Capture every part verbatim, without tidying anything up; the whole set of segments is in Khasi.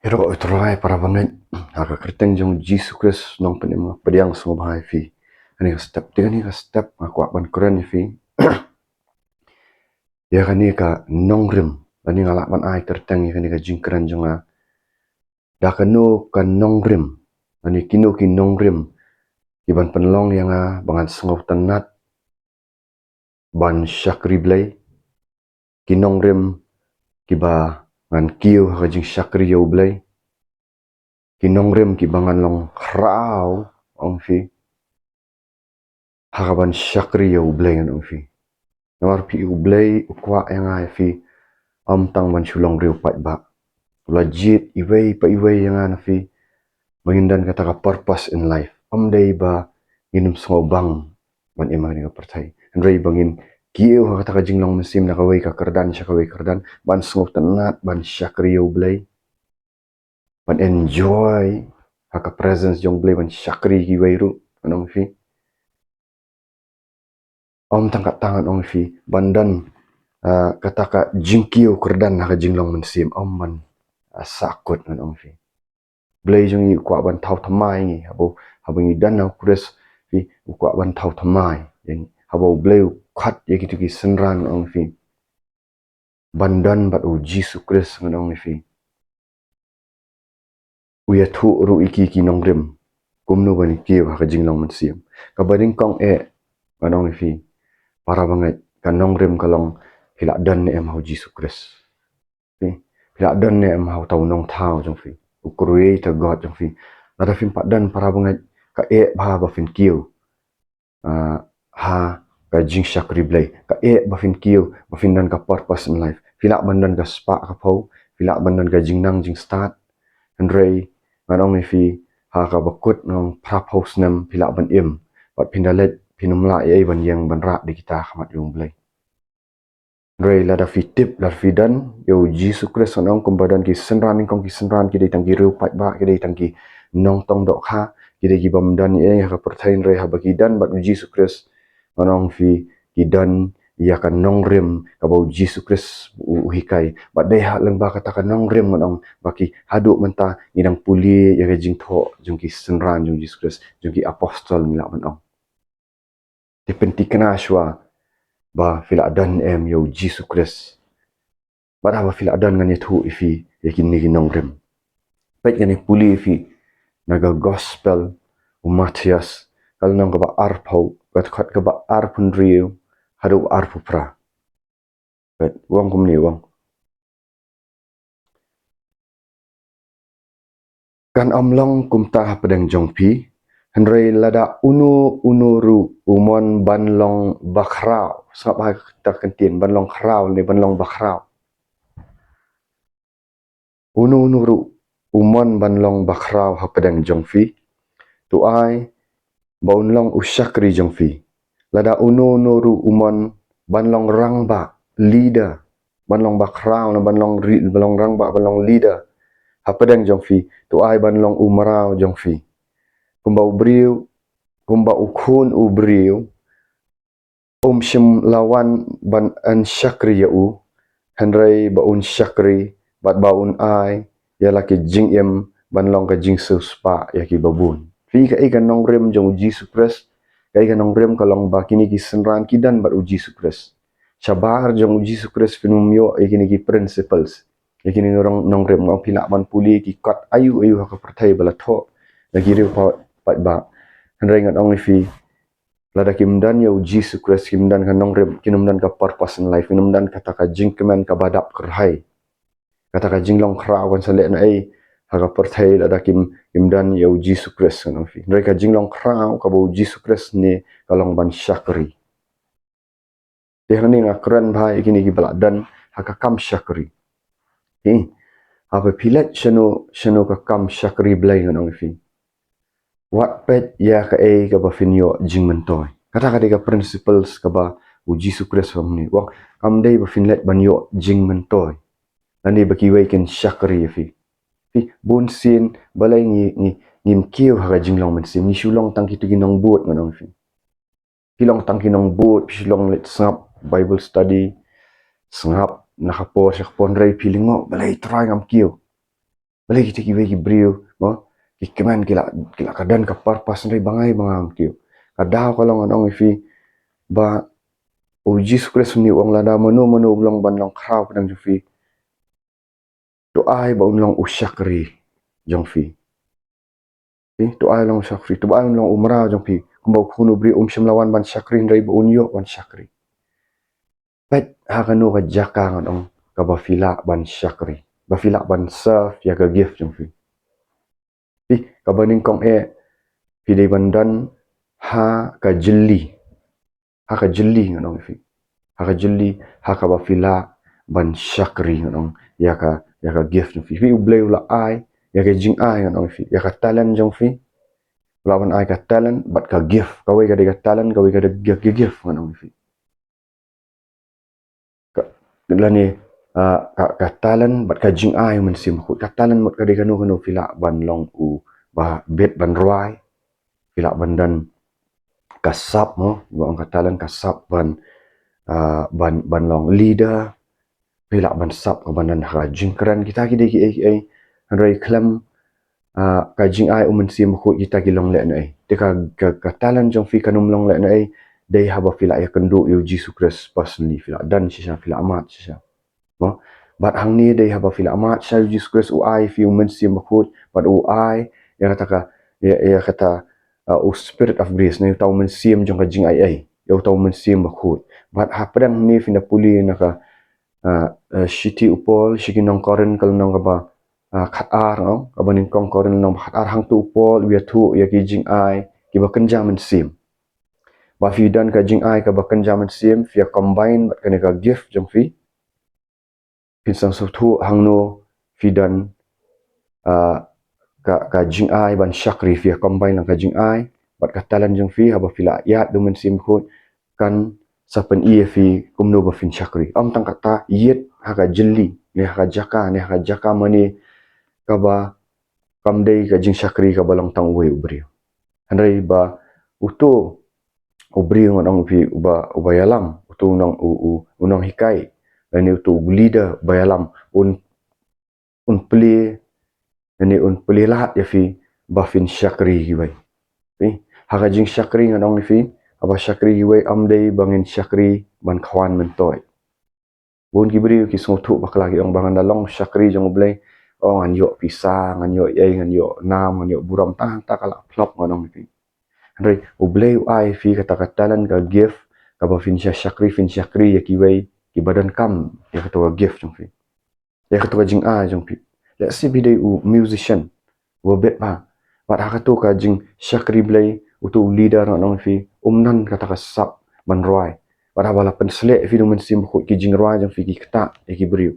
Ïaroh ïa u Trai para bangeit, ha ka kyrteng jong u Jisu Khrist u nongpynim nga pdiang sngewbha ïa phi. Kane ka step, te kane ka step nga kwah ban kren ïa phi ïa kane ka nongrim, lane nga lah ban ai kyrteng ïa kane ka jingkren jong nga da kano ka nongrim, lane kino ki nongrim kiban pynlong ïa nga ba ngan sngewtynnat ban shakri Blei, ki nongrim kiba ngan kiew ha ka jingshakri ïa u Blei, ki nongrim kiba ngan long khraw, ong phi, ha kaban shakri ïa u Blei, ngan ong phi. Namar phi, u Blei u kwah ïa nga ïa phi, ym tang ban shu long riewpaidbah. U la jied iwei pa iwei ïa nga na phi ba ngin don kata ka purpose in life. Ym dei ba ngin ym sngewbang ban im ha kane ka pyrthei, hynrei ba ngin kiew ha kata ka jinglong mynsiem na kawei ka kyrdan sha kawei kyrdan, ban sngewtynnat ban shakri ïa u Blei, ban enjoy ha ka presence jong u Blei, ban shakri kiwei ruh, ngan ong phi. Ym tang kata, ngan ong phi, ban don, ah, kata ka jingkiew kyrdan ha ka jinglong mynsiem, ym ban, ah, sahkut, ngan ong phi. Blei jong ngi u kwah ban thaw thymmai ïa ngi, haba, haba ngi don ha u Khrist, phi, u kwah ban thaw thymmai ïa ngi. Haba u Blei u khot ïa kito ki synran, ngan ong phi, ban don bad u Jisu Khrist, ngan ong ïa phi, u ïathuh ruh ïa ki ki nongrim kumno ban kiew ha ka jinglong mynsiem. Kaba nyngkong eh, ngan ong ïa phi para bangeit, ka nongrim ka long, phi lah don ne em ha u Jisu Khrist? Phi, phi lah don ne em ha uta u Nongthaw jong phi, u Creator God jong phi? Lada phim pat don para bangeit, ka eh bha ba phin kiew, ah, ha ka jingshakri Blei. Ka eh ba phin kiew, ba phin don ka purpose in life. Phi lah ban don ka spah ka phew, phi lah ban don ka jingnang jingstad, hynrei ngan ong ïa phi, ha kaba kut ngan ong phra phew snem phi lah ban im, bad phin da leit, phin ym lah ei ei ban ïeng ban rah da kita ha khmat jong u Blei. Hynrei lada phi tip, lada phi don ïa u Jisu Khrist, ngan ong, kumba don ki synran, nyngkong ki synran ki dei tang ki riewpaidbah, ki dei tang ki nongtong dohkha, ki dei ki bym don ei ei ha ka pyrthei, hynrei haba ki don bad u Jisu Khrist, ngan ong ïa phi, ki don ïa ka nongrim kaba u Jisu Khrist u, u hikai. Bad dei ha lyngba kata ka nongrim, ngan ong, ba ki haduh mynta ngi dang pule ïa ka jingthoh jong ki synran jong u Jisu Khrist, jong ki apostol, ngi lah ban ong. Te pynthikna shuwa ba phi lah don em ïa u Jisu Khrist. Bad haba phi lah don, ngan ïathuh ïa phi ïa kine ki nongrim. Peit, ngan ïa pule ïa phi na ka Gospel u Mathaios, ka lynnong kaba arphew, ka dkhot kaba arphew hynriew haduh arphew phra. Peit, u ong kumne, u ong: Kan ym long kumta hapdeng jong phi, hynrei lada uno uno ruh u mon ban long bakhraw. Sngap ha kata ka ktien, ban long khraw ne ban long bakhraw. Uno uno ruh u mon ban long bakhraw hapdeng jong phi, to ai ba un long u shakri jong phi. Lada uno uno ruh u mon ban long rangbah, leader, ban long bakhraw, na ban long ri-, ban long rangbah, ban long leader hapdeng jong phi, to ai ban long u mraw jong phi. Kumba u briew, kumba u Khun u briew um shym la wan ban yn shakri ïa u, hynrei ba un shakri bad ba un ai ïa la ki jingim ban long ka jingsiewspah ïa ki babun. Phi, kaei ka nongrim jong u Jisu Khrist? Kaei ka nongrim ka long ba kine ki synran ki don bad u Jisu Khrist. Shabar jong u Jisu Khrist phin ym ïoh ïa kine ki principles, ïa kine ki nong-, nongrim. Nga ong phi lah ban pule ki kot aïu aïu ha ka pyrthei ba la thoh na ki riewpaidbah, hynrei ngan ong ïa phi, lada kim don ïa u Jisu Khrist, kim don ka nongrim, kin ym don ka purpose in life, kin ym don kata ka jingkmen kaba dap kyrhai. Kata ka jinglong khraw kan sa leh na ei ha ka pyrthei lada kim, kim don ïa u Jisu Khrist, ngan ong ïa phi. Hynrei ka jinglong khraw kaba u Jisu Khrist ne ka long ban shakri. Te hangne nga kren bha ïa kine kiba la don ha ka kam shakri. Hi. Haba phi leit shano shano ka kam shakri Blei, ngan ong ïa phi, wat peit ïa kaei kaba phin ïoh jingmyntoi. Kata ka dei ka principles kaba u Jisu Khrist u ong hangne. U ong kam dei ba phin leit ban ïoh jingmyntoi, lane ba kiwei kin shakri ïa phi. Phi, bunsien balei ngi, ngi, ngim kiew ha ka jinglong mynsiem? Ngi shu long tang kito ki nongbud, ngan ong ïa phi. Phi long tang ki nongbud, phi shu long leit sngap Bible study, sngap na ka por sha ka por, hynrei phi lyngngoh, balei Trai ngam kiew? Balei kita kiwei ki briew, mo, ki kmen ki la, ki la ka don ka purpose hynrei ba nga, ba nga ym tip. Ka daw ka long ngan ong ïa phi ba u Jisu Khrist une u ong lada mano mano u long ban long khraw pdeng jong phi, to ai ba un long u shakri jong phi. Phi, to ai long u shakri, to ai un long u mraw jong phi. Kumba u khun u briew um shym la wan ban shakri hynrei ba un ïoh ban shakri. Peit ha kano ka jaka ngan ong kaba phi lah ban shakri, ba phi lah ban serve ïa ka gift jong phi. Phi, kaba nyngkong eh, phi dei ban don ha ka jylli. Ha ka jylli ngan ong ïa phi. Ha ka jylli, ha kaba phi lah ban shakri ngan ong ïa ka, ïa ka gift jong phi. Phi, u Blei u la ai ïa ka jingai ngan ong ïa phi, ïa ka talent jong phi. U la ban ai ka talent bad ka gift. Kawei ka dei ka talent, kawei ka dei ka, ka gift ngan ong ïa phi. Ka, lane, ah, ka, ka talent bad ka jingai u Mynsiem Bakhuid. Ka talent mut ka dei kano kano, phi lah ban long u ba bit ban rwai, phi lah ban don ka sap, mo, ba ong ka talent, ka sap ban, ah, ban, ban long leader, phi lah ban sap ka ban don ha ka jingkren. Kita ki dei kiei kiei, hynrei khlem, ah, ka jingai u Mynsiem Bakhuid kita ki long lehnohei. Te ka, ka, ka talent jong phi kan ym long lehnohei dei haba phi la ïakynduh ïa u Jisu Khrist personally, phi la don shisha, phi la mad shisha. Mo? Bad hangne dei haba phi la mad shisha ïa u Jisu Khrist, u ai ïa phi u Mynsiem Bakhuid, bad u ai ïa kata ka, ïa, ïa kata, ah, u Spirit of Grace, ne uta u mynsiem jong ka jingai ei, ïa uta u Mynsiem Bakhuid. Bad hapdeng hangne phin da pule na ka, ah, ah, shithi u Paul sha ki nong Korinth ka lynnong kaba, ah, khatar, no? Kaba nyngkong Korinth lynnong ba khatar, hangto u Paul u ïathuh ïa ki jingai kiba kynja mynsiem. Ba phi don ka jingai kaba kynja mynsiem, phi ïa combine bad kane ka gift jong phi, phin sa sngewthuh hangno phi don, ah, ka, ka jingai ban shakri. Phi ïa combine lang ka jingai bad ka talent jong phi, haba phi la ïaid da u Mynsiem Bakhuid kan sa pyni ïa phi kumno ba phin shakri. Ym tang kata, ïit ha ka jylli, ne ha ka jaka, ne ha ka jaka mane kaba kam dei ka jingshakri kaba long tang uwei u briew. Hynrei ba uto u briew ngan ong ïa phi uba, uba ïalam, uto u nong, u, u, u nonghikai, lane uto u leader uba ïalam, un, un plie, lane un plie lad ïa phi ba phin shakri kiwei. Phi, ha ka jingshakri ngan ong ïa phi, haba shakri kiwei ym dei ba ngin shakri ban khwan myntoi. Bun ki briew ki sngewthuh bakla, ki ong ba ngan da long shakri jong u Blei, oh, ngan ïoh pisa, ngan ïoh ei, ngan ïoh nam, ngan ïoh burom, tang hangta ka la phlop ngan ong ïa phi. Hynrei u Blei u ai ïa phi kata ka talent, ka gift, kaba phin sa shakri, phin shakri ïa kiwei kiba donkam ïa kato ka gift jong phi, ïa kato ka jingai jong phi. Let's say phi dei u musician uba bit bha, bad ha kato ka jingshakri Blei, uto u leader ngan ong ïa phi um don kata ka sap ban rwai. Bad haba la pynshlei ïa phi da u Mynsiem Bakhuid, ki jingrwai jong phi ki ktah ïa ki briew.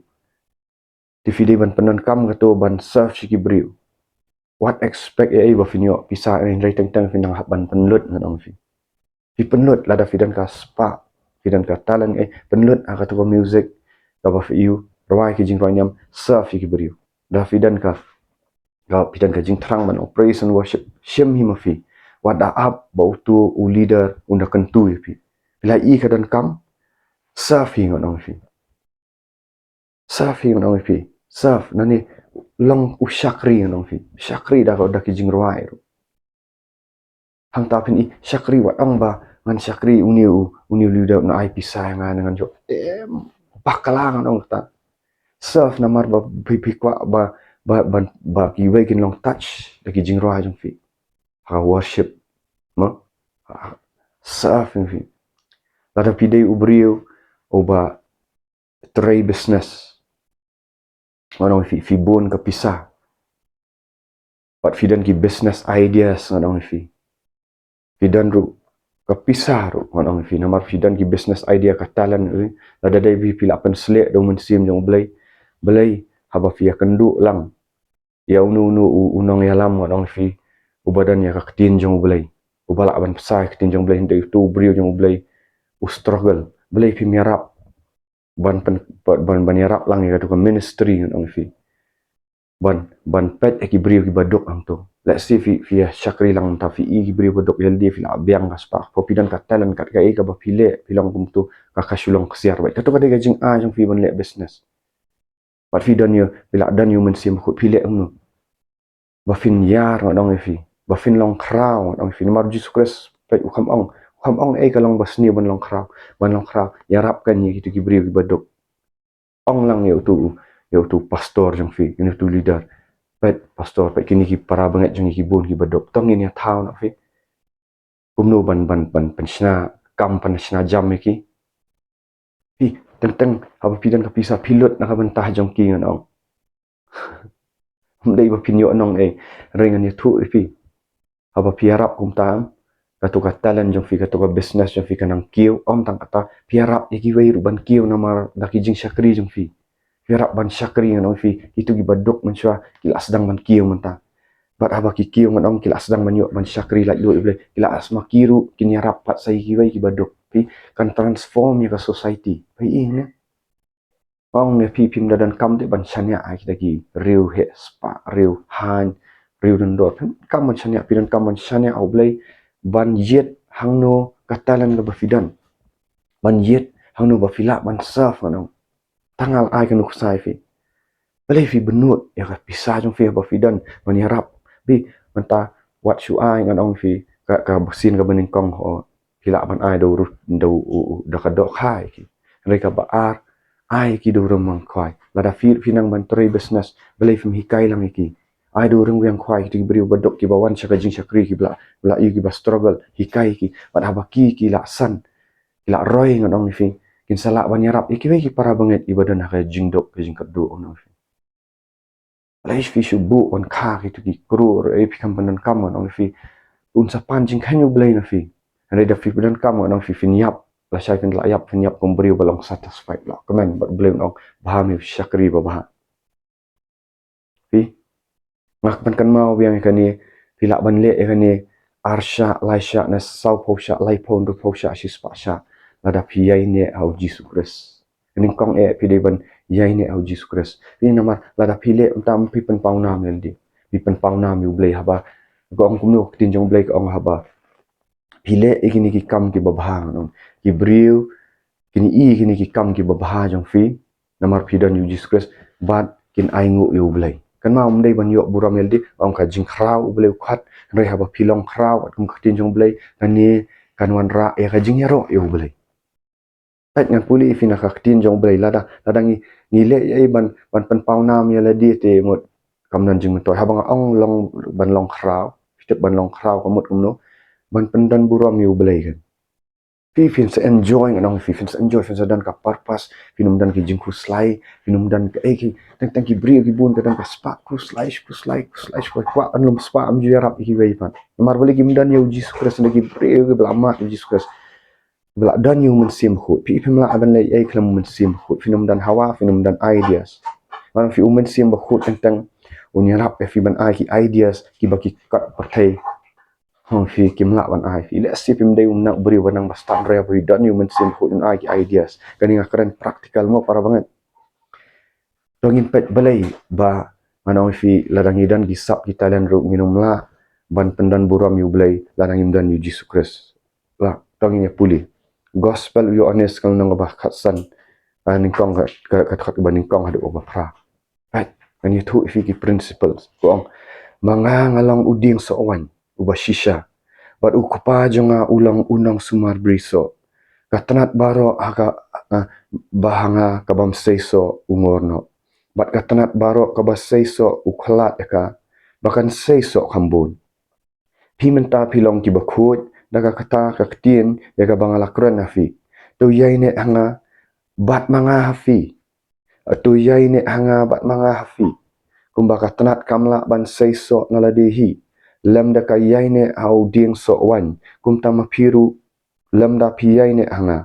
Te phi dei ban pyndonkam kato ban serve sha ki briew. Wat expect ei ei ba phin ïoh pisa, hynrei teng teng phin nang hap ban pynlut ngan ong ïa phi. Phi pynlut, lada phi don ka spark, phi don ka talent, eh, pynlut ha kato ka music, kaba phi ïoh rwai ki jingrwai niam, serve ïa ki briew. Lada phi don ka, ka, phi don ka jingthrang ban praise and worship, shim hi ma phi. Wat da ap ba uto u leader un da kyntu ïa phi. Phi la ïoh ka donkam, serve hi ngan ong ïa phi. Serve hi ngan ong ïa phi. Serve, lane long u shakri ngan ong ïa phi. Shakri da ka, da ki jingrwai ruh. Hangta phin i shakri, wat ong ba ngan shakri, une u, une u leader un ai pisa ïa nga, ngan ïoh. Em, bakla ngan ong kata. Serve namar ba phi, phi kwah ba, ba, ba, ba kiwei kin long touch da ki jingrwai jong phi ha worship. Mo? Ha, serve ngan ong ïa phi. Lada phi dei u briew uba trei business, ngan ong ïa phi, phi bun ka pisa, bad phi don ki business ideas, ngan ong ïa phi. Phi don ruh ka pisa ruh, ngan ong ïa phi, namar phi don ki business idea, ka talent, eh. Lada dei ba phi la pynshlei da u Mynsiem jong u Blei, Blei, haba phi ïakynduh lang ïa uno uno u, u nongïalam, ngan ong ïa phi, uba don ïa ka ktien jong u Blei, uba lah ban pynshai ka ktien jong u Blei, hynrei uto u briew jong u Blei u struggle, Blei, phim ïarap ban pyn-, ban, ban, ban ïarap lang ïa kato ka ministry, ngan ong ïa phi. Ban, ban peit ïa ki briew kiba duk hangto. Let's say phi, phi ïa shakri lang, te phi i ki briew ba duk, ïa lade phi la biang ka spah, phi don ka talent, kat kaei kaba phi leh, phi long kumto, ka, ka shu long ksiar beit. Kato ka dei ka jingai jong phi ban leh business. Bad phi don ïa, phi lah don ïa u Mynsiem Bakhuid, phi leh kumno? Ba phin ïar, ngan ong ïa phi. Ba phin long khraw, ngan ong ïa phi. Namar Jisu Khrist, peit, u kham ong, u kham ong ei ka long ba sniew ban long khraw, ban long khraw. Ïarap kan ïa kito ki briew kiba duk. Ong lang ïa uto, ïa uto pastor jong phi, ïa uto leader. Peit pastor, peit kine ki para bangeit jong ngi ki bun kiba duk. To ngin ïa thaw noh phi. Kumno ban, ban, ban pynshna kam, pynshna jam ïa ki. Phi, teng teng haba phi don ka pisa, phi lut na ka bynta jong ki, ngan ong. Ym dei ba phin ïoh nong ei, hynrei ngan ïathuh ïa phi. Haba phi ïarap kumta, kato ka talent jong phi, kato ka business jong phi ka nang kiew, ym tang kata, phi ïarap ïa kiwei ruh ban kiew namar da ki jingshakri jong phi. Phi ïarap ban shakri, ngan ong ïa phi, kito kiba duk mynshuwa ki la sdang ban kiew mynta. Bad haba ki kiew, ngan ong, ki la sdang ban ïoh ban shakri laitluid ïa U Blei, ki la sma, ki ruh kin ïarap pat sa ïa kiwei kiba duk. Phi, kan transform ïa ka society. Phi ïohi ne? Ong ïa phi, phim da donkam te ban shaniah ha kita ki riew heh spah, riew haiñ, riew dondor. Phim donkam ban shaniah, phi donkam ban shaniah ha U Blei, ban ïit hangno ka talent kaba phi don. Ban ïit hangno ba phi lah ban serve, ngan ong. Tang ngan ai ka nuksa ïa phi. Balei phi bynnud ïa ka pisa jong phi haba phi don ban ïarap? Phi, mynta wat shu ai, ngan ong ïa phi, ka, ka sien kaba nyngkong, ho, phi lah ban ai da u rud, da u, u, u, da ka dohkha ïa ki. Hynrei kaba ar, ai ïa ki da u rymmuang khwai. Lada phi, phi nang ban trei business, balei phim hikai lang ïa ki? Ai da u rymmuang khwai ïa ki briew ba duk kiba wan sha ka jingshakri, kiba la, ba la ïoh, kiba struggle, hikai ïa ki. Bad haba ki, ki la san, ki la roi, ngan ong ïa phi, kin sa lah ban ïarap ïa kiwei ki para bangeit kiba don ha ka jingduk, ka jingkyrduh, ngan ong ïa phi. Balei phi shu buh wan kha kito ki krur, eh, phi kham pyndonkam, ngan ong ïa phi, un sa pan jingkheiñ U Blei na phi. Hynrei da phi pyndonkam, ngan ong ïa phi, phin ïap, lashai phin lah ïap, phin ïap kum briew ba long satisfied, lah kmen bad U Blei, ngan ong, bha me u shakri babha. Phi, nga kwah ban kynmaw biang ïa kane, phi lah ban leh ïa kane ar shah, lai shah, ne saw phew shah, lai phew, hynriew phew shah, shispah shah, lada phi ïaineh ha U Jisu Khrist. Nyngkong eh phi dei ban ïaineh ha U Jisu Khrist. Phi, namar lada phi leh kumta, ym phi pynpaw nam ïa lade, phi pynpaw nam ïa U Blei. Haba ka ong kumno ka ktien jong U Blei, ka ong, haba phi leh ïa kine ki kam kiba bha, ngan ong, ki briew kin ïohi ïa kine ki kam kiba bha jong phi, namar phi don ïa U Jisu Khrist, bad kin ainguh ïa U Blei. Kynmaw, ym dei ban ïoh burom ïa lade, ong, ka jingkhraw U Blei u khot, hynrei haba phi long khraw katkum ka ktien jong U Blei, kane kan wanrah ïa ka jingïaroh ïa U Blei. Peit, ngan pule ïa phi na ka ktien jong U Blei, lada, lada ngi, ngi leh ïa, ïa ban, ban pynpaw nam ïa lade te mut kam don jingmyntoi. Haba nga ong long, ban long khraw, phi tip ban long khraw ka mut kumno? Ban pyndon burom ïa U Blei, kan. Phi, phin sa enjoy, ngan ong ïa phi, phin sa enjoy, phin sa don ka purpose, phin ym don ki jingkhuslai, phin ym don kaei kaei. Teng teng ki briew ki bun ka don ka spah khuslai, khuslai, khuslai, khuslai, kwah ban lum spah, ym ju ïarap ïa kiwei pat. Namar balei? Kim don ïa U Jisu Khrist, ne ki briew kiba la mad ïa U Jisu Khrist, ba la don ïa U Mynsiem Bakhuid. Phi, phim lah ban leh ei khlem U Mynsiem Bakhuid. Phin ym don hawa, phin ym don ideas. Ngan ong ïa phi, U Mynsiem Bakhuid teng teng un ïarap ïa phi ban ai ki ideas kiba ki kot pyrthei, hynrei phi, kim lah ban ai. Phi, lehse phim dei u mnang, briew ba nang ba stad, hynrei haba phi don ïa U Mynsiem Bakhuid un ai ki ideas. Kane nga kren practical mo, para bangeit. To ngin peit balei ba, ngan ong ïa phi, lada ngi don ki sap ki talent ruh, ngin ym lah ban pyndon burom ïa U Blei lada ngim don ïa U Jisu Khrist. Lah, to ngin ïa pule. Gospel u Ïoannis, ka lynnong kaba khatsan, ah, nyngkong, ka, ka, ka dkhot kaba nyngkong haduh kaba phra. Peit, ngan ïathuh ïa phi ki principles. Ka ong, ma nga nga long u dieng soh waiñ uba shisha, bad U Kpa jong nga u long u nongsumar brisoh. Ka tnat baroh ha ka, ah, ba ha nga ka bym seisoh, u ngor noh. Bad ka tnat baroh kaba seisoh u khlad ïa ka, ba kan seisoh kham bun. Phi mynta phi long kiba khuid, da ka kata ka ktien ïa kaba nga la kren ha phi. To ïaineh ha nga, bad ma nga ha phi. To ïaineh ha nga bad ma nga ha phi. Kumba ka tnat kam lah ban seisoh na lade hi, lymda ka ïaineh ha u dieng soh waiñ, kumta ma phi ruh, lymda phi ïaineh ha nga.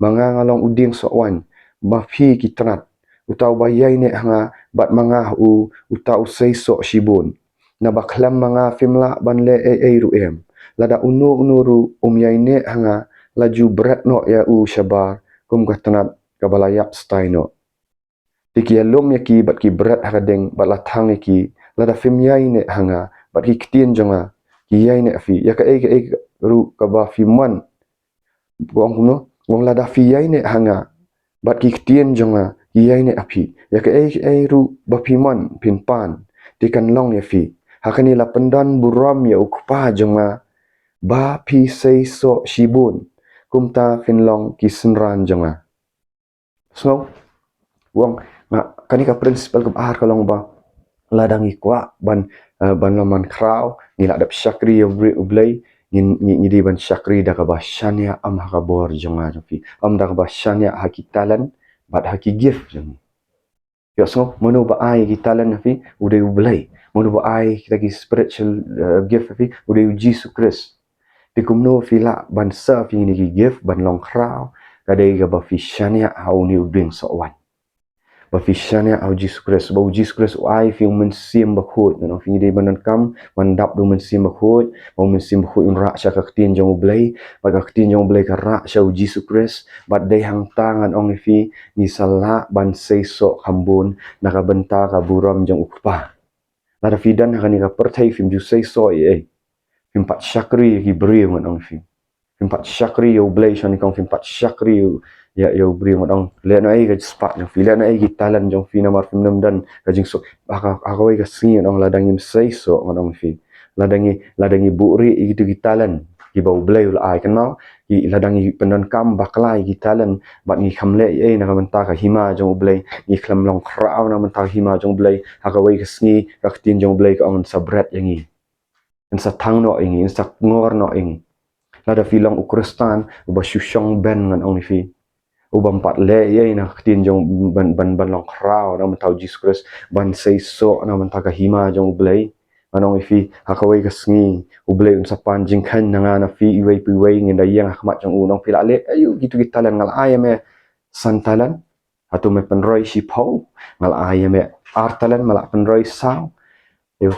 Ma nga nga long u dieng soh waiñ, ma phi ki tnat. Uta uba ïaineh ha nga bad ma nga ha u, uta u seisoh shibun. Naba khlem ma nga phim lah ban leh ei ei ruh em. Lada uno uno ruh um ïaineh ha nga, la ju bret noh ïa u shabar kum ka tnat kaba la ïap stai noh. Te ki ïalum ïa ki bad ki bret ha ka ding bad la thang ïa ki. Lada phim ïaineh ha nga bad ki ktien jong nga, ki ïaineh ha phi. Ïa kaei kaei ruh kaba phi mon. Ka ong kumno? Ka ong, lada phi ïaineh ha nga bad ki ktien jong nga, ki ïaineh ha phi. Ïa kaei kaei ruh ba phi mon phin pan, te kan long ïa phi. Ha kane la pyndon burom ïa u Kpa jong nga ba phi seisoh shibun, kumta phin long ki synran jong nga. Sngew? Wan, nga, kane ka principle kaba ar ka long ba lada ngi kwah ban, eh, ban long man khraw, ngi lah dep shakri ïa U Blei, ngi, ngi, ngi dei ban shakri da kaba shaniah, ym ha ka bor jong nga jong phi, ym da kaba shaniah ha ki talent bad ha ki gift jong ngi. Ïohsngew, mano ba ai ki talent ha phi? U dei U Blei. Mano ba ai kita ki spiritual, eh, gift ha phi? U dei U Jisu Khrist. Te kumno phi lah ban serve ïa kine ki gift, ban long khraw? Ka dei kaba phi shaniah ha une u dieng soh waiñ, ba phi shaniah ha U Jisu Khrist, ba U Jisu Khrist u ai phi U Mynsiem Bakhuid. Ngan ong ïa phi, ngi dei ban donkam ban dap da U Mynsiem Bakhuid, ba U Mynsiem Bakhuid un rah sha ka Ktien jong U Blei, bad ka Ktien jong U Blei ka rah sha U Jisu Khrist. Bad dei hangta, ngan ong ïa phi, ngi sa lah ban seisoh khambun na ka bynta ka burom jong U Kpa. Lada phi don ha kane ka pyrthei phim ju seisoh ei ei, phim pat shakri ïa ki briew, ngan ong ïa phi. Phim pat shakri ïa U Blei shanyngkong, phim pat shakri ïa, ïa U briew, ngan ong. Leh noh ei ka spah jong phi, leh noh ei ki talent jong phi, namar phim don ka jingsuk. Ha ka, ha kawei ka sngi, ngan ong, lada ngim seisoh, ngan ong ïa phi, lada ngi, lada ngi buhrieh ïa kito ki talent kiba U Blei u la ai, kynmaw, ki, lada ngi pyndonkam bakla ïa ki talent bad ngi kham leh ei ei na ka bynta ka hima jong U Blei, ngi khlem long khraw na ka bynta ka hima jong U Blei, ha kawei ka sngi ka Ktien jong U Blei ka ong, yn sa bret ïa ngi, yn sa thang noh ïa ngi, yn sa ngor noh ïa ngi. Lada phi long u Khristan uba shu shong ben, ngan ong ïa phi, uba ym pat leh ei ei na ka Ktien jong, ban, ban, ban long khraw na ka bynta U Jisu Khrist, ban seisoh na ka bynta ka hima jong U Blei, ngan ong ïa phi, ha kawei ka sngi U Blei un sa pan jingkheiñ na nga na phi, iwei pa iwei. Ngin da ïeng ha khmat jong u, ngan ong, phi la leh aïu kito ki talent? Nga la ai ïa me san talent. Hato me pynroi shiphew? Nga la ai ïa me ar talent, me la pynroi saw. Ïa,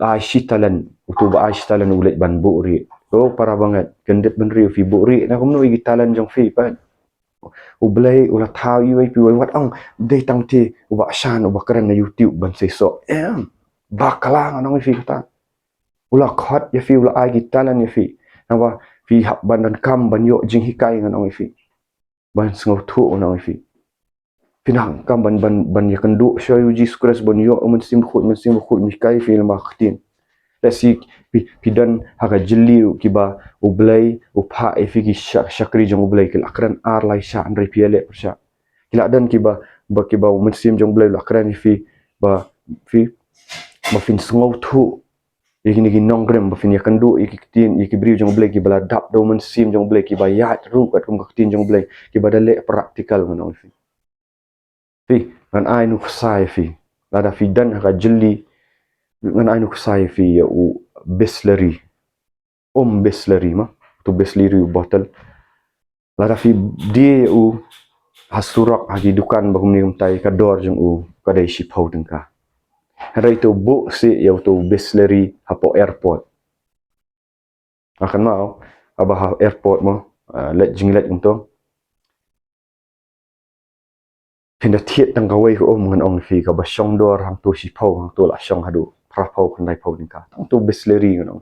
ai shi talent, uto ba ai shi talent u leit ban buhrieh. O para bangeit, kyndit bynriew, phi buhrieh na kumno ïa ki talent jong phi pat? U Blei u la thaw iwei pa iwei, wat ong dei tang te u Bah Shan uba kren na YouTube ban seisoh. Em, bakla, ngan ong ïa phi, kata. U la khot ïa phi, u la ai ki talent ïa phi, naba phi hap ban donkam ban ïoh jinghikai, ngan ong ïa phi, ban sngewthuh, ngan ong ïa phi. Phi donkam ban, ban, ban ïakynduh shuwa ïa U Jisu Khrist, ban ïoh U Mynsiem Bakhuid, Mynsiem Bakhuid un hikai ïa phi lyngba ka Ktien. Lehse phi, phi don ha ka jylli ruh kiba U Blei u phah ïa phi, ki sha-, shakri jong U Blei, ki la kren ar lai shah, hynrei phi ïaleh pyrshah. Ki la don kiba, ba kiba U Mynsiem jong U Blei u la kren ïa phi, ba phi, ba phin sngewthuh ïa kine ki nongrim, ba phin ïakynduh ïa ki ktien, ïa ki briew jong U Blei kiba la dap da U Mynsiem jong U Blei, kiba ïaid ruh katkum ka Ktien jong U Blei, kiba da leh practical, ngan ong ïa phi. Phi, ngan ai nuksa ïa phi. Lada phi don ha ka jylli, ngan ai nuksa ïa phi ïa u Bisleri. Um Bisleri, ma, uto Bisleri u bottle. Lada phi die ïa u ha surok, ha ki dukan ba kumne kumtai, ka dor jong u ka dei shiphew tyngka. Hynrei to buh seh ïa uto Bisleri hapoh airport. Nga kynmaw, haba ha airport mo, ah, leit jingleit kumto, phin da thied tang kawei ka um, ngan ong ïa phi, kaba shong dor hangto shiphew, hangto la shong haduh phraphew, khyndaiphew tyngka. Tang uto Bisleri, ngan ong.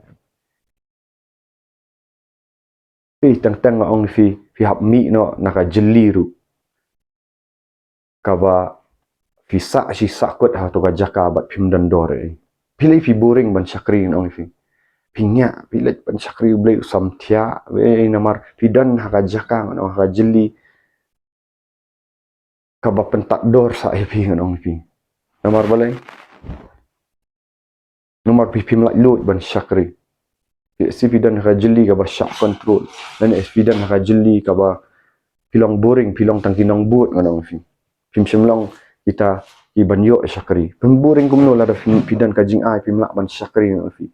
Phi, teng teng nga ong ïa phi, phi hap mih noh na ka jylli ruh kaba phi sah shi sah kut ha kato ka jaka bad phim don dor ei. Phi lei phi boring ban shakri, ngan ong ïa phi. Phi ngiah, phi leit ban shakri, U Blei u sam thiah, ei, namar phi don ha ka jaka, ngan ong, ha ka jylli kaba pyntad dor sah ïa phi, ngan ong ïa phi. Namar balei? Namar phi phim lah luid ban shakri. Phi, lehse phi don ha ka jylli kaba shah control, lane phi don ha ka jylli kaba phi long boring, phi long tang ki nongbud, ngan ong ïa phi. Phim shym long kita kiban ïoh shakri. Phim boring kumno lada phi, phi don ka jingai, phim lah ban shakri, ngan ong ïa phi.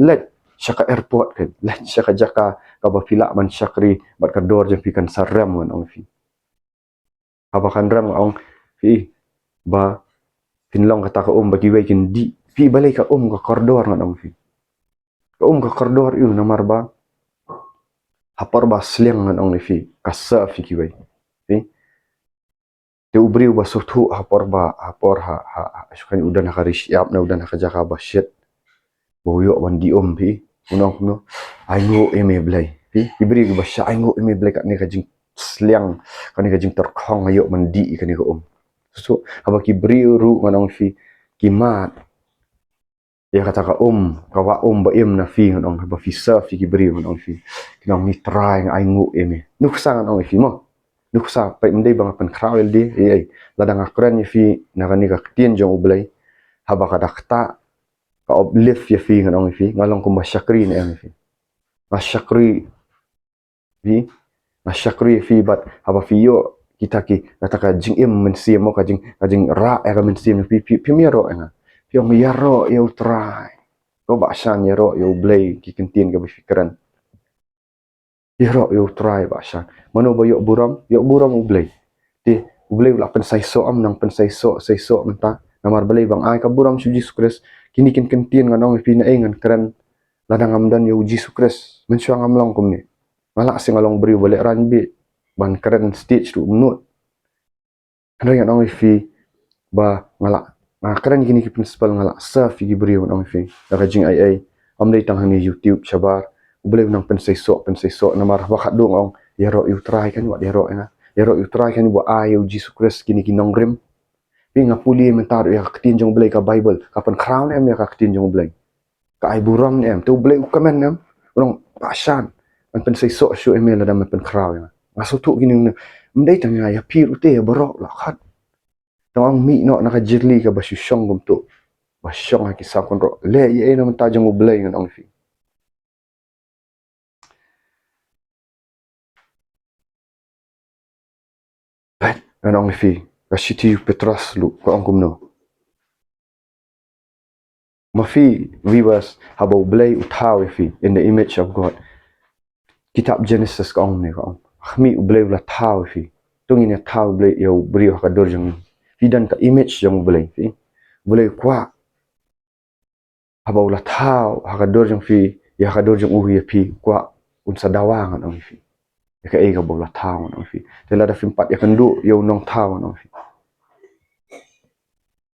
Leit sha ka airport, kan, leit sha ka jaka kaba phi lah ban shakri bad ka dor jong phi kan sa rem, ngan ong ïa phi. Haba kan rem, nga ong ïa phi, ba phin long kata ka um ba kiwei kin dih. Phi, balei ka um ka kordor, ngan ong ïa phi. Ka um ka kordor, ïoh, namar ba ha por ba sliang, ngan ong ïa phi, ka serve ïa kiwei. Phi, te u briew ba sngewthuh ha por ba, ha por ha, ha, ha, shu kan, u don ha ka ri shyiap ne u don ha ka jaka ba shit, ba u ïoh ban dih um, phi, un ong kumno? Ainguh ïa me Blei. Phi, ki briew kiba shah, ainguh ïa me Blei, kane ka jingsliang, kane ka jingtyrkhong, nga ïoh ban dih ïa kane ka um. Suk, haba ki briew ruh ngan ong ïa phi, ki mad ïa kata ka um, ka wah um ba im na phi ngan ong, haba phi serve ïa ki briew ngan ong ïa phi. Kin ong, ni Trai nga ainguh ïa me. Nuksa ngan ong ïa phi mo. Nuksa, peit, ym dei ba nga pynkhraw ïa lade, ei, ei. Lada nga kren ïa phi na kane ka ktien jong U Blei, haba ka da ktah, ka uplift ïa phi ngan ong ïa phi, nga long kumba shakri ne em ïa phi. Nga shakri phi, nga shakri phi, bad haba phi ïoh kita ki, kata ka jingim mynsiem, ka jing, ka jingrah ïa ka mynsiem phi, phi, phim ïaroh ïa nga. Phi ong ïaroh ïa U Trai. Ko Bah Shan, ïaroh ïa U Blei, ki ktien kaba phi kren. Ïaroh ïa U Trai Bah Shan. Mano ba ïoh burom, ïoh burom U Blei. Te U Blei u la pynseisoh, ym nang pynseisoh, seisoh mynta. Namar balei? Ba nga ai ka burom sha U Jisu Khrist. Kine ki ktien ngan ong ïa phi, naei ngan kren lada ngam don ïa U Jisu Khrist? Mynshuwa ngam long kumne. Nga lah shu, nga long briew ba lehraiñ beit, ban kren stage ruh ym nud. Hynrei ngan ong ïa phi ba nga lah, nga kren kine ki principle, nga lah serve ïa ki briew, ngan ong ïa phi, da ka jingaiei. Ym dei tang hangne YouTube shabar. U Blei u nang pynseisoh, pynseisoh, namar ba ka dang ong ïaroh ïa U Trai, kan wat ïaroh ïa nga. Ïaroh ïa U Trai, kan wat ai ïa U Jisu Khrist kine ki nongrim. Phi, nga pule mynta ruh ïa ka ktien jong U Blei, ka Bible, ka pynkhraw ne em ïa ka ktien jong U Blei? Ka ai burom ne em? Te U Blei u kmen ne em? U ong, Bah Shan, ngan pynseisoh shuh ïa me lada me pynkhraw ïa nga. Nga sngewthuh kine, ym dei tang ïa phi ruh te, ïa baroh la khot. Tang ong mih noh na ka jylli kaba shu shong kumto, ba shong ha ki saw kynroh. Leh ïa ei na bynta jong U Blei, ngan ong ïa phi. Peit, ngan ong ïa phi, ka shithi u Petros ruh ka ong kumno. Ma phi viewers, haba U Blei u thaw ïa phi in the image of God. Kitab Genesis ka ong ne, ka ong, khmih, U Blei u la thaw ïa phi. To ngin ïa thaw U Blei, ïa u briew ha ka dur jong ngi. Phi don ka image jong U Blei, phi. U Blei u kwah haba u la thaw ha ka dur jong phi, ïa ha ka dur jong u ïa phi, u kwah un sa dawa, ngan ong ïa phi, ïa kaei kaba u la thaw, ngan ong ïa phi. Te lada phim pat ïakynduh ïa u nongthaw, ngan ong ïa phi,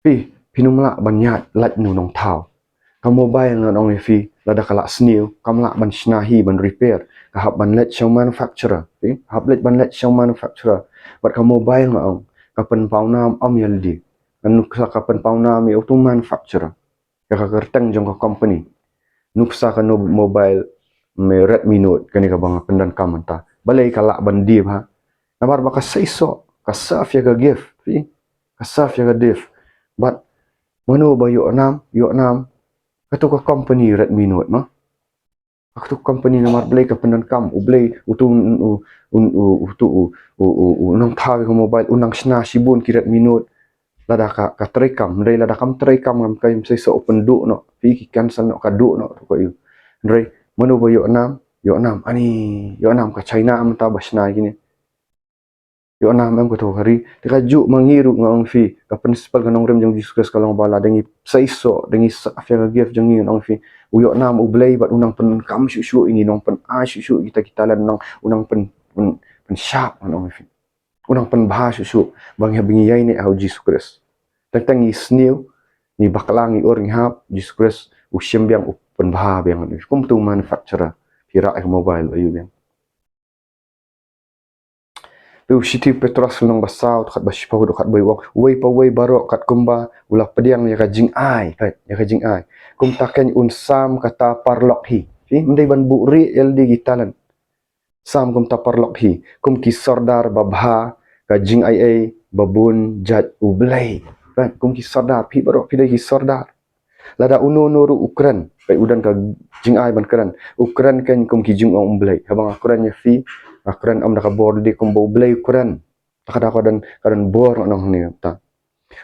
phi, phin ym lah ban ïaid lait na u nongthaw. Ka mobile, ngan ong ïa phi, lada ka la sniew, kam lah ban shna hi, ban repair. Ka hap ban leit sha u manufacturer, phi, hap leit ban leit sha u manufacturer. Bad ka mobile, nga ong, ka pynpawnam ym ïa lade. Ngan nuksa ka pynpawnam ïa uto u manufacturer, ïa ka kyrteng jong ka company. Nuksa kano mobile, me Redmi Note, kane kaba nga pyndonkam mynta. Balei ka lah ban die bha? Namar ba ka seisoh, ka serve ïa ka gift, phi? Ka serve ïa ka gift. Bad mano ba ïoh nam, ïoh nam, kato ka company Redmi Note, ma. Kato ka company, namar balei ka pyndonkam? U Blei, uto u, u, u, uto u, u, u, u nongthaw ïa ka mobile u nang shna shibun ki Redmi Note. Lada ka, ka treikam, hynrei lada kam treikam, ngam, kam seisoh, u pynduh noh, phi, ki cancel noh, ka duh noh, to ka ïu. Hynrei mano ba ïoh nam, ïoh nam, ani, ïoh nam, ka China mynta ba shna ïa kine. Ïoh nam em, kato ka ri. Te kajuh ma ngi ruh, ngan ong ïa phi, ka principle, ka nongrim jong Jisu Khrist ka long ba lada ngi seisoh, da ngi serve ïa ka gift jong ngi, ngan ong ïa phi, u ïoh nam U Blei bad u nang pyndonkam shuh shuh ïa ngi, u nang pynai shuh shuh kita ki talent, u nang, u nang pyn, pyn, pynshap, ngan ong ïa phi. U nang pynbha shuh shuh ba ngi, ba ngi ïaineh ha u Jisu Khrist. Teng teng ngi sniew, ngi bakla, ngi ur, ngi hap, Jisu Khrist u shim biang, u pynbha biang. Kumto u manufacturer, phi rah ïa ka mobile, ïoh biang. Peit, u shithi Petros lynnong ba saw, dkhot ba shiphew, dkhot ba wei u ong, uwei pa uwei baroh katkum ba u la pdiang ïa ka jingai, peit, ïa ka jingai, kumta keiñ un sam kata paralok hi. Phi, ym dei ban buhrieh ïa lade ki talent. Sam kumta paralok hi, kum ki sordar babha ka jingaiei ba bun jait U Blei. Peit, kum ki sordar, phi baroh phi dei ki sordar. Lada uno uno ruh u kren, peit, u don ka jingai ban kren, u kren keiñ kum ki jingong U Blei. Haba nga kren ïa phi, nga kren ym da ka bor lade, kumba U Blei u kren. Ta ka daw ka don, ka don bor, ngan ong hangne, ta.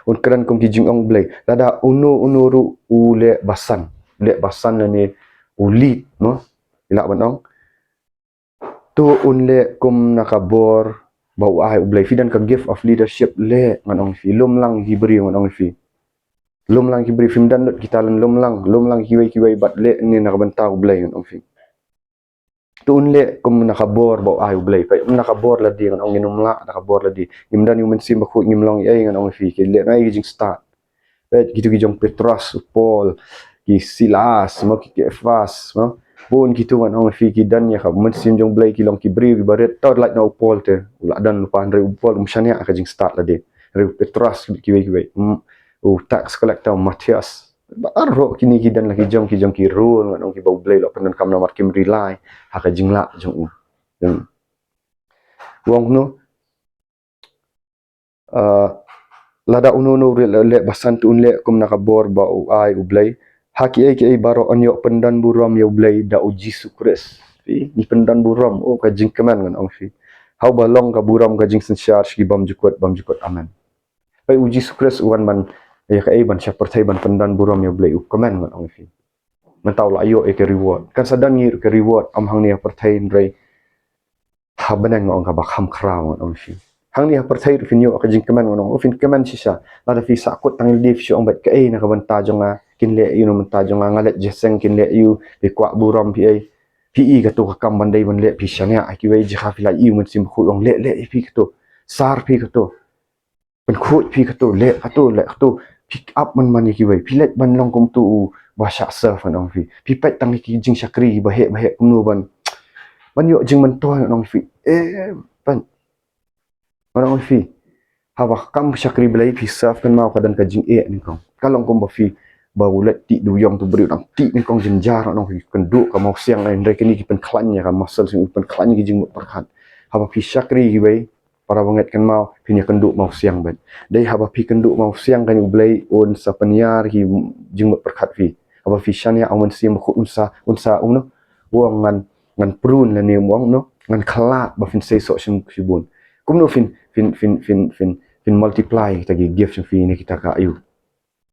Un kren kum ki jingong U Blei. Lada uno uno ruh u leh basan, leh basan lane u lead, mo, i lah ban ong. To un leh kum na ka bor ba u ai U Blei. Phi don ka gift of leadership, leh, ngan ong ïa phi. Lum lang ïa ki briew, ngan ong ïa phi. Lum lang ïa ki briew, phim don lut ki talent, lum lang, lum lang ïa kiwei kiwei bad leh ne na ka bynta U Blei, ngan ong ïa phi. To un leh kum na ka bor ba u ai U Blei. Peit, ym na ka bor lade, ngan ong, ngin ym lah da ka bor lade. Ngim don ïa u Mynsiem Bakhuid, ngim long ei, ngan ong ïa phi, ki leh na ei ki jingstad. Peit, kito ki jong Petros, u Paul, ki Silas, mo, ki Kephas, mo. Bun kito, ngan ong ïa phi, ki don ïa ka Mynsiem jong U Blei, ki long ki briew kiba rit. To lait na u Paul te, u la don lypa, hynrei u Paul um shaniah ka jingstad lade. Hynrei u Petros, kiwei kiwei. Hmm, u tax collector u Matthias. Baroh kine ki don la ki jong ki jong ki rule ngan ong kiba U Blei u la pyndonkam namar kim rely ha ka jinglah jong u. Hmm. U ong kumno, ah, lada uno uno u leh, leh basan te un leh kum na ka bor ba u ai U Blei. Ha kiei kiei baroh yn ïoh pyndon burom ïa U Blei da U Jisu Khrist. Phi, ngi pyndon burom, oh ka jingkmen ngan ong phi. Haba long ka burom ka jingsynshar sha ki bymjukut bymjukut, amen. Phi, U Jisu Khrist u wan ban, ïa kaei, ban sha pyrthei ban pyndon burom ïa U Blei, u kmen ngan ong phi. Mynta u la ïoh ïa ka reward. Kan sa don ngi ruh ka reward, ym hangne ha pyrthei hynrei ha bneng ngan ong kaba kham khraw ngan ong phi. Hangne ha pyrthei ruh phin ïoh ka jingkmen ngan ong, oh phin kmen shisha. Lada phi sahkut tang ïa lade phi shu ong beit kaei na ka bynta jong nga, kin leh ïa u na ka bynta jong nga, nga leit jingïaseng kin leh ïa u, phi kwah burom phi ei. Phi i kato ka kam ban dei ban leh, phi shaniah ha kiwei, jaka phi la i U Mynsiem Bakhuid u ong leh, leh ïa phi kato. Sar phi kato. Pynkhuid phi kato, leh kato, leh kato. Phi ap man man ïa kiwei. Phi leit ban long kum uto uba shah serve ngan ong phi. Phi peit tang ïa ki jingshakri ba heh ba heh kumno ban, ban ïoh jingmyntoi ngan ong phi. Eh, peit. Ngan ong phi. Haba kam shakri Blei phi serve, kynmaw ka don ka jingeh nyngkong. Ka long kumba phi, ba u leit tih da u ïong uto u briew, dang tih nyngkong jynjar ngan ong phi, kynduh ka mawsiang, hynrei kine ki pynkhlaiñ ïa ka muscle, ki pynkhlaiñ ïa ki jingmut pyrkhat. Haba phi shakri kiwei, para bangeit, kynmaw phin ïakynduh mawsiang beit. Dei haba phi kynduh mawsiang kan U Blei un sa pynïar ki jingmut pyrkhat phi. Haba phi shaniah ha U Mynsiem Bakhuid un sa, un sa ong no, u ong ngan, ngan prune lane u ong no, ngan khlad ba phin sei soh shim shibun. Kumno phin, phin, phin, phin, phin, phin multiply kita ki gift jong phi ne kita ka aïu.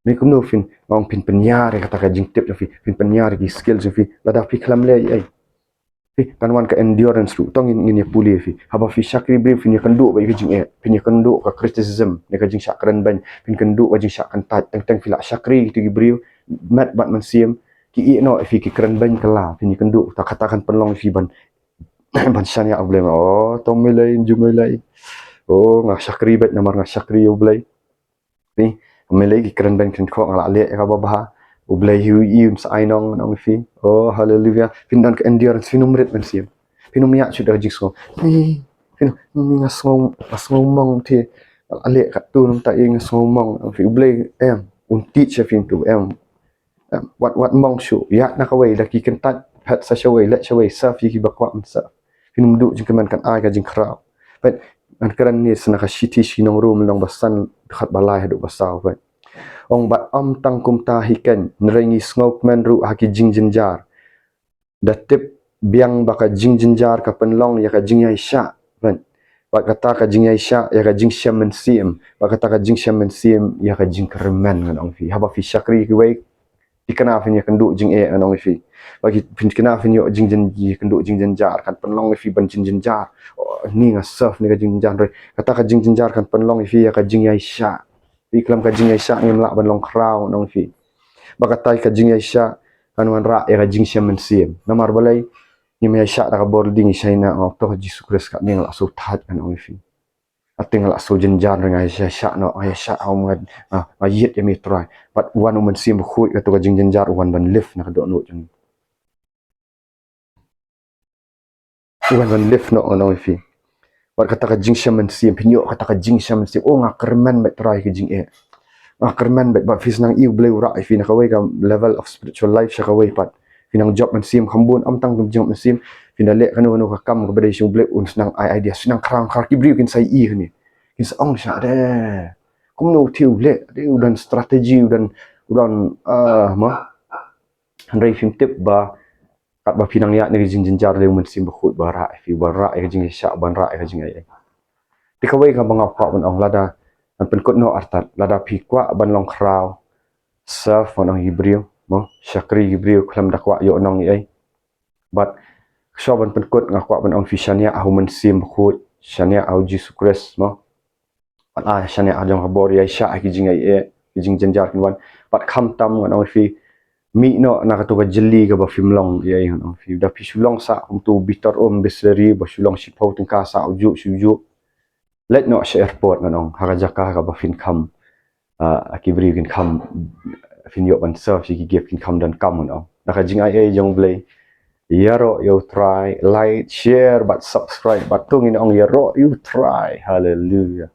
Ne kumno phin, ong phin pynïar ïa kata ka jingtip jong phi, phin pynïar ïa ki skill jong phi, lada phi khlem leh ei. Phi, kan wan ka endurance ruh, to ngin, ngin ïa pule phi. Haba phi shakri briew phin ïakynduh beit ïa ka jingeh, phin ïakynduh ka criticism, ne ka jingshah kren beiñ, phin kynduh ka jingshah kyntait, teng teng phi la shakri kito ki briew, met bad mynsiem, ki ïeh noh ïa phi, ki kren beiñ kylla, phin ïakynduh, ta kata kan pynlong ïa phi ban, ban shaniah ha U Blei, oh, to Mei Lei, ju Mei Lei. Oh, nga shakri beit namar nga shakri ïa U Blei. Phi, Mei Lei ki kren beiñ kren khoh, nga la leh ïa kaba bha. U Blei hi u i un sa ai nong ngan ong phi. Oh, haleluya. Phin don ka endurance, phin ym rit mynsiem. Phin ym ïaid shuh da ka jingsngew. Phi, phin, nga sngew, nga sngew mong te. Nga la leh katto, mynta nga sngew mong ngan ong phi. U Blei em, un teach ïa phi to em. Em, wat, wat mong shuh, ïaid na kawei, da ki kyntait, phet sa shawei, leit shawei, serve ïa kiba kwah ban serve. Phin ym duh jingkmen, kan ai ka jingkhraw. Peit, ngan kren ne sa na ka shithi sha ki nong Rom lynnong ba san, dkhot ba lai haduh ba saw, peit. Ong bad ym tang kumta hi keiñ, hynrei ngi sngewkmen ruh ha ki jingjynjar. Da tip biang ba ka jingjynjar ka pynlong ïa ka jingïaishah. Peit. Bad kata ka jingïaishah ïa ka jingshem mynsiem. Bad kata ka jingshem mynsiem ïa ka jingkyrmen ngan ong phi. Haba phi shakri kiwei, phi kynmaw phin ïakynduh jingeh ngan ong phi. Bad phi kynmaw phin ïoh jingjyn, ïakynduh jingjynjar, kan pynlong ïa phi ban jingjynjar. Oh, ni nga serve ne ka jingjynjar, hynrei kata ka jingjynjar kan pynlong ïa phi ïa ka jingïaishah. Phi, khlem ka jingïaishah ngim lah ban long khraw ngan ong phi. Bad kata ka jingïaishah kan wanrah ïa ka jingshem mynsiem. Namar balei? Ngim ïaishah da ka bor lade, ngi shaniah, nga ong to Jisu Khrist, katne nga la shu thait ngan ong ïa phi. Katne nga la shu jynjar, nga ïaishah noh, nga ïaishah, nga, nga ïeit ïa me Trai. Bad u wan U Mynsiem Bakhuid, kato ka jingjynjar u wan ban lift na ka dohnud jong ngi. U wan ban lift noh ngan ong ïa phi. Bad kata ka jingshem mynsiem, phin ïoh kata ka jingshem mynsiem. Oh, nga kyrmen beit Trai ha ka jingeh. Nga kyrmen beit, bad phi sdang i U Blei u rah ïa phi na kawei ka level of spiritual life sha kawei pat. Phin nang jop mynsiem kham bun, ym tang kum jop mynsiem. Phin da leh kano kano ka kam kaba dei sha U Blei, un sdang ai idea, sdang khraw khraw, ki briew kin sa ïohi kane. Kin sa ong shisha de. Kumno u thie u leh, de u don strategy, u don, u don, ah, ma. Hynrei phim tip ba katba phi nang ïaid na ka jingjynjar, dei U Mynsiem Bakhuid ba rah ïa phi, ba rah ïa ka jingïaishah, ban rah ïa ka jingaiei. Te kawei kaba nga kwah ban ong, lada, ngan pynkut noh artat, lada phi kwah ban long khraw, serve, ngan ong ïa ki briew, mo, shakri ïa ki briew, khlem da kwah ïoh nong ei ei. Bad shuwa ban pynkut, nga kwah ban ong phi shaniah ha U Mynsiem Bakhuid, shaniah ha U Jisu Khrist, mo. Bad ai shaniah ha jong ka bor, ïaishah ha ki jingaiei, ki jingjynjar kin wan. Bad khamtam ngan ong ïa phi, mih noh na kato ka jylli kaba phim long ei ei ngan ong ïa phi. Da phi shu long sah kum uto u bitar um bisleri, ba shu long shiphew tyngka sah ujuh sha ujuh. Leit noh sha airport ngan ong, ha ka jaka kaba phin kham, ah, ki briew kin kham, phin ïoh ban serve ïa ki gift, kin kham donkam ngan ong. Na ka jingaiei jong U Blei. Ïaroh ïa U Trai, like, share bad subscribe bad to ngin ong ïaroh ïa U Trai. Haleluya.